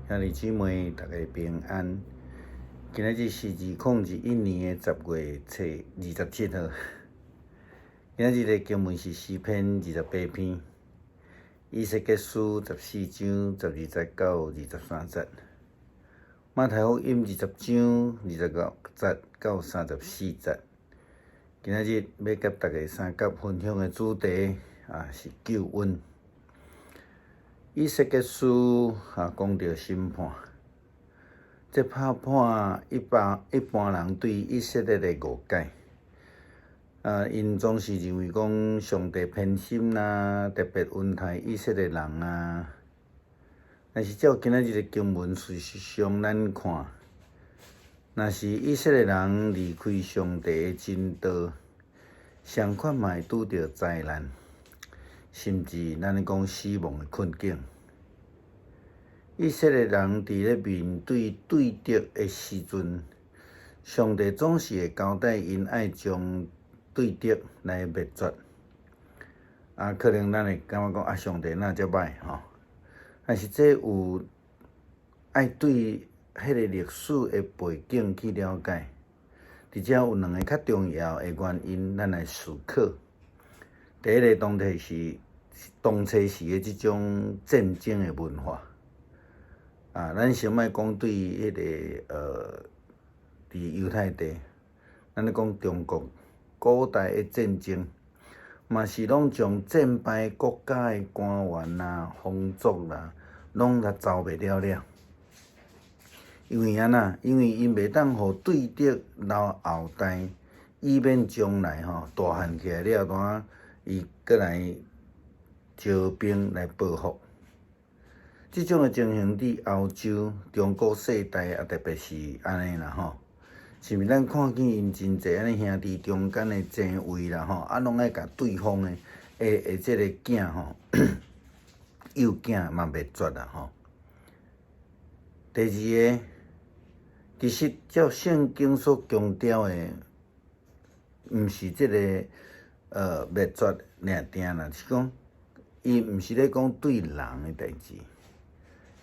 兄弟姊妹，大家平安。今仔日是2021年的10月初27號。今仔日的經文是詩篇28篇，以西結書14章12節到23節，馬太福音20章26節到34節。今仔日欲佮大家相佮分享的主題啊是救恩。以西結書啊，講著審判，這拍破一般人對以色列的誤解。啊，𪜶總是認為講上帝偏心啦，特別恩待以色列人啊。但是照今仔日的經文，事實上咱看，若是以色列人離開上帝的真道，相款嘛會拄著災難，甚至咱講死亡的困境。以色列人佇咧面對對敵的時陣，上帝總是會交代𪜶愛將對敵來滅絕。啊，可能咱會感覺講啊，上帝哪遮䆀吼？但是這有愛對彼个歷史的背景去了解。佇遮有兩个較重要的原因，咱來思考。第一个當然是當初時的這種戰爭的文化。啊，咱先莫講對彼个佇猶太地，咱咧講中國古代的戰爭，嘛是攏將戰敗國家的官員啦、皇族啦，攏共剿滅了了。因為按怎？因為𪜶袂當予對敵留後代，以免將來吼大漢起來了，怎伊閣來招兵來報復。這種的情形佇歐洲、中古世代也特別是按呢啦吼。是毋是咱看見𪜶真濟按呢兄弟中間的爭位啦吼，啊，攏愛共對方的這个囝吼，幼囝嘛滅絕啦吼。第二个，其實照聖經所強調的，毋是這个滅絕爾定啦，是講伊毋是咧講對人的代誌。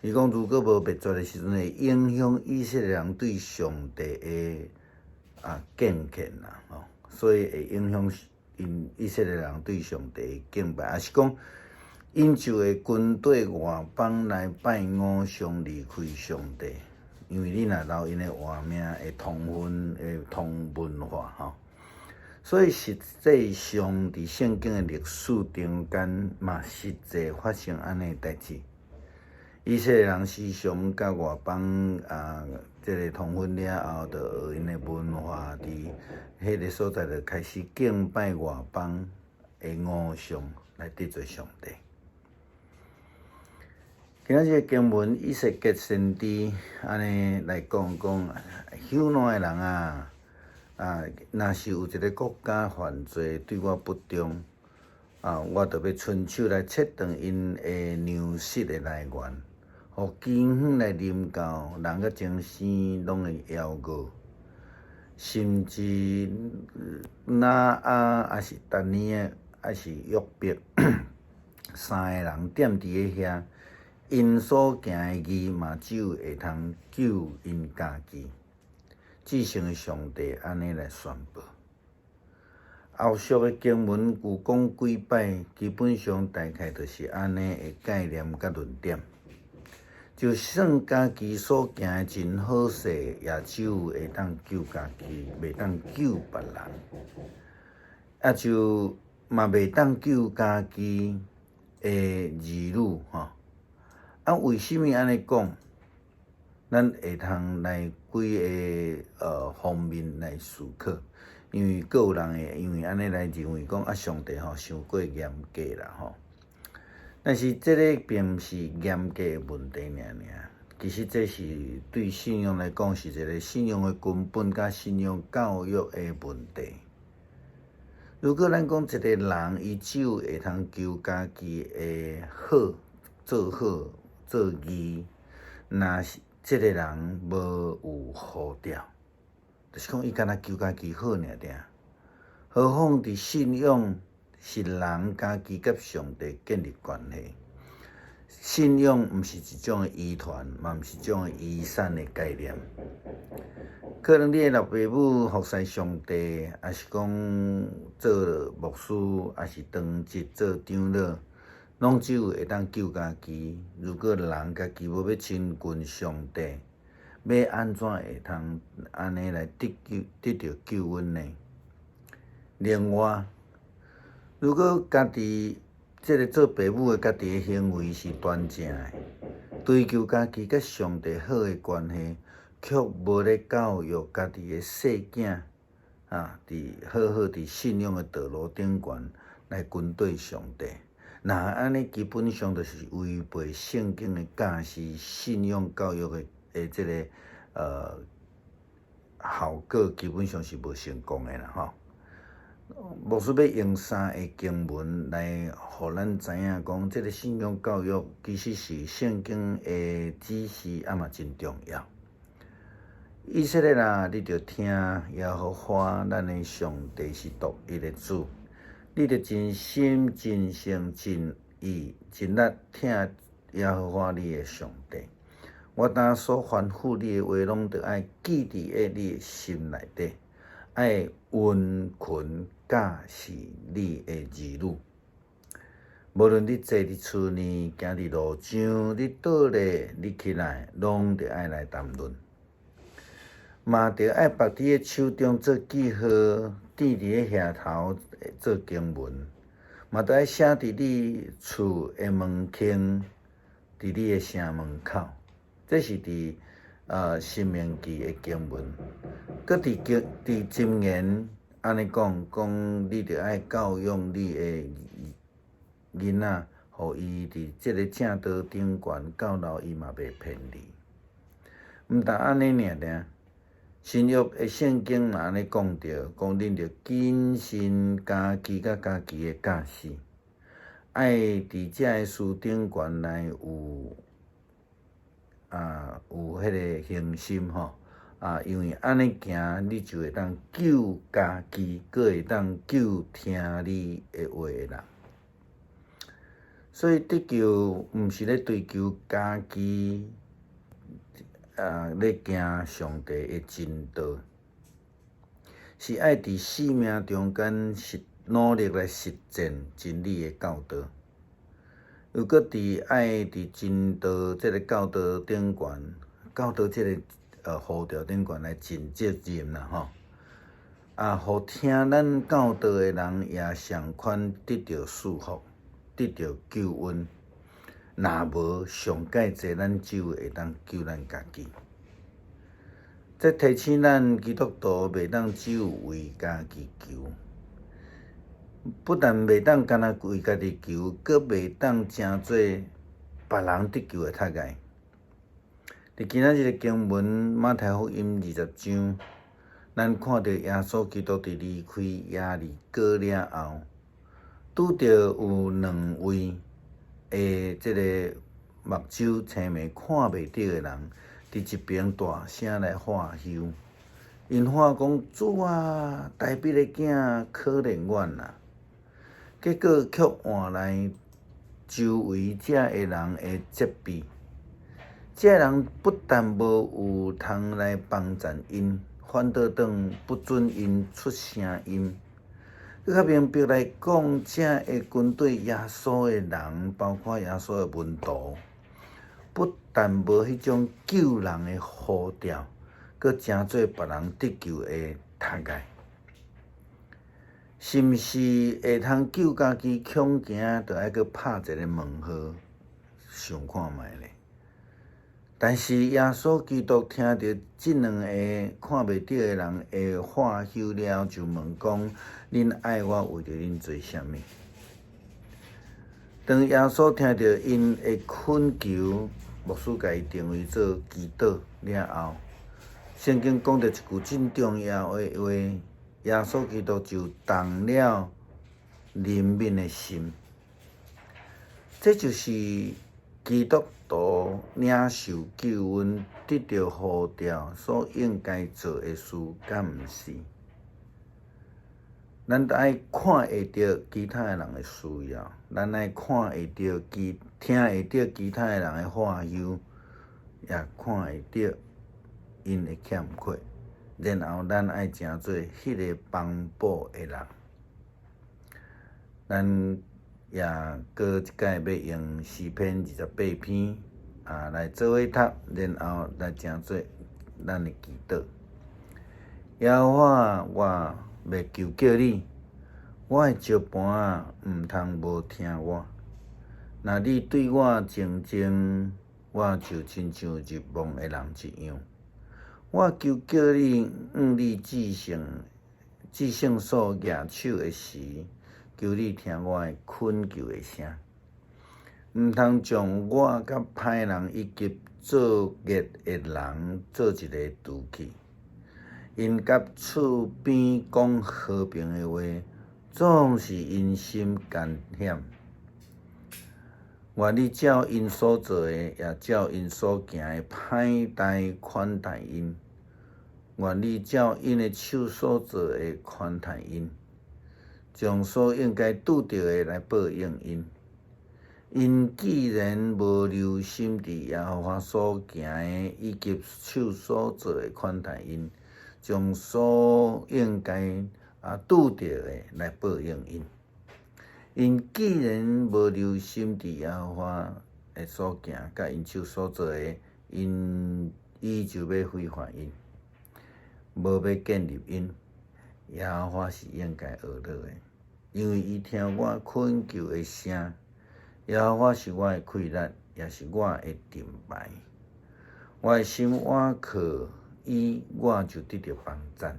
伊講如果無滅絕的時陣，會影響以色列人對上帝的啊敬虔啦，吼，所以會影響𪜶以色列人對上帝的敬拜，抑是講𪜶就會跟綴外邦來拜偶像，離開上帝。因為你若留𪜶的活命，會通婚，會通文化，吼。所以實際上，佇聖經的歷史中間，嘛實際發生按呢代誌。以色列人時常佮外邦啊，這个通婚了後，就學𪜶的文化，佇彼个所在就開始敬拜外邦的偶像，來得罪上帝。今仔日經文，以西結先知按呢來講講，朽爛的人啊，啊，若是有一个國家犯罪對我不忠，啊，我就欲伸手來切斷𪜶的糧食的來源，予饑荒來臨到，人佮精生攏會枵餓，甚至拿押，抑是但尼耳，抑是約伯，三个人踮佇咧遐，𪜶所行的義嘛，只有會通救𪜶家己。至聖的上帝按呢來宣布。後續的經文有講幾擺，基本上大概就是按呢的概念佮論點。就算家己所行的真好勢，也只有會當救家己，袂當救別人。啊，就嘛袂當救家己的兒女吼。啊，為啥物按呢講？咱會通來幾个方面來思考，因為閣有人會因為按呢來認為講啊，上帝吼傷過嚴格啦吼。但是這个並毋是嚴格的問題爾爾，其實這是對信仰來講是一个信仰的根本佮信仰教育的問題。如果咱講一个人，伊只有會通求家己的好，做好做義，若是這个人無有呼召，就是講伊干焦求家己好爾定。何況佇信仰是人家己佮上帝建立關係，信仰毋是一種的遺傳，嘛毋是一種的遺產的概念。可能你的老爸母服侍上帝，抑是講做牧師，抑是當職做長老，攏只有會當救家己。如果人家己無欲親近上帝，欲按怎會通按呢來得救得著救恩呢？另外，如果家己這个做爸母的家己的行為是端正的，追求家己佮上帝好的關係，卻無咧教育家己的細囝，啊，佇好好佇信仰的道路頂懸來跟綴上帝，若按呢基本上就是違背聖經的教示、信仰教育的這个效果，基本上是無成功的啦，吼。牧師欲用三个經文來予咱知影講，這个信仰教育其實是聖經的指示，也嘛真重要。以色列啊，你著聽耶和華咱的上帝是獨一的主，你著盡心、盡性、盡意、盡力疼耶和華你的上帝。我今所吩咐你的話，攏著愛記佇咧你的心內底，愛殷勤教示你的兒女。無論你坐佇厝內，行佇路上，你倒咧，你起來，攏著愛來談論。嘛著愛縛佇咧手中做記號，釘佇咧額頭做經文，嘛著愛寫佇你厝的門框，佇你的城門口。這是佇申命記的經文，閣佇經佇箴言按呢講，講你著愛教養你的囡仔，予伊佇這个正道頂懸，到老伊嘛袂偏離。毋但按呢爾爾，新約的聖經嘛按呢講著，講恁著謹慎家己佮家己的教示，愛佇這个事頂懸來有有彼个恆心吼，啊，因為按呢行，你就會當救家己，閣會當救聽你的話的人。所以得救毋是咧追求家己，咧行上帝的真道，是愛佇生命中間實努力來實踐真理的教導。又閣佇愛佇真道這个教導頂懸，教導這个呼召頂懸來盡責任啦吼。啊，予聽咱教導的人也相款得著祝福，得著救恩。若無上蓋濟，咱只有會當救咱家己。這提醒咱基督徒袂當只有為家己求，不但袂當干焦為家己求，閣袂當成做別人得救的障礙。佇今仔日的經文馬太福音20章，咱看著耶穌基督佇離開耶利哥了後，拄著有兩位的這个目睭青盲看袂著的人，佇一邊大聲來喊休。𪜶喊講：主啊，大衛的囝，可憐阮啊！結果卻換來周圍遮的人的責備。這人不但無有通來幫贊𪜶，反倒轉不准𪜶出聲音。閣較明白來講，遮个軍隊耶穌的人，包括耶穌的門徒，不但無彼種救人的呼召，閣成做別人得救的障礙。是毋是會通救家己恐驚，就愛閣拍一个問號，想看覓咧？但是耶穌基督聽著這兩个看袂著的人的喊休了，就問講：恁愛我為著恁做啥物？當耶穌聽著𪜶的懇求，牧師共伊定位做祈禱了後，聖經講著一句真重要的話，耶穌基督就動了憐憫的心，這就是基督徒領受救恩、得著呼召所應該做的事，敢毋是？咱著愛看會著其他的人的需要，咱愛看會著其聽會著其他的人的話憂，也看會著𪜶的欠缺，然後咱愛成做彼个幫補的人。咱也閣這擺欲用詩篇28篇啊來做伙讀，然後來成做咱的祈禱。耶和華，我欲求叫你，我的石磐啊，毋通無聽我。若你對我靜靜，我就親像入夢的人一樣。我求叫你，向你至聖所舉手的時，求你聽我的懇求的聲。毋通將我佮歹人以及作惡的人做一个除去。𪜶佮厝邊講和平的話，總是𪜶心艱險。願你照𪜶所做的，也照𪜶所行的歹代款待𪜶。願你照𪜶的手所做的寬待𪜶，將所應該拄著的來報應𪜶。𪜶既然無留心佇耶和華所行的，以及手所做的款待𪜶，將所應該拄著的來報應𪜶。𪜶既然無留心佇耶和華的所行，佮𪜶手所做的，伊就欲毀壞𪜶，無欲建立𪜶。耶和華是應該呵咾的，因為伊聽我懇求的聲。耶和華是我的氣力，也是我的盾牌。我的心倚靠伊，我就得著幫贊。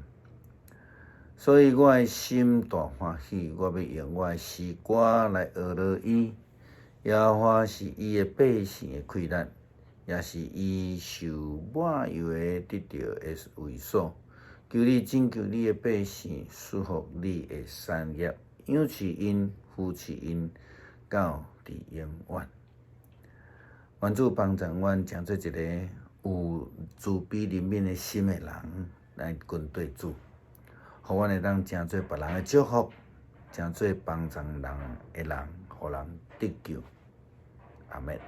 所以我的心大歡喜，我欲用我的詩歌來呵咾伊。耶和華是伊的百姓的氣力，也是伊受抹油的得著的衛所。求你拯救你的百姓，賜福你的產業，養飼𪜶，扶持𪜶，到佇永遠。願主幫助阮，成做一个有慈悲憐憫的心的人，來跟綴主，予阮會當成做別人的祝福，成做幫助人的人，予人得救。阿們。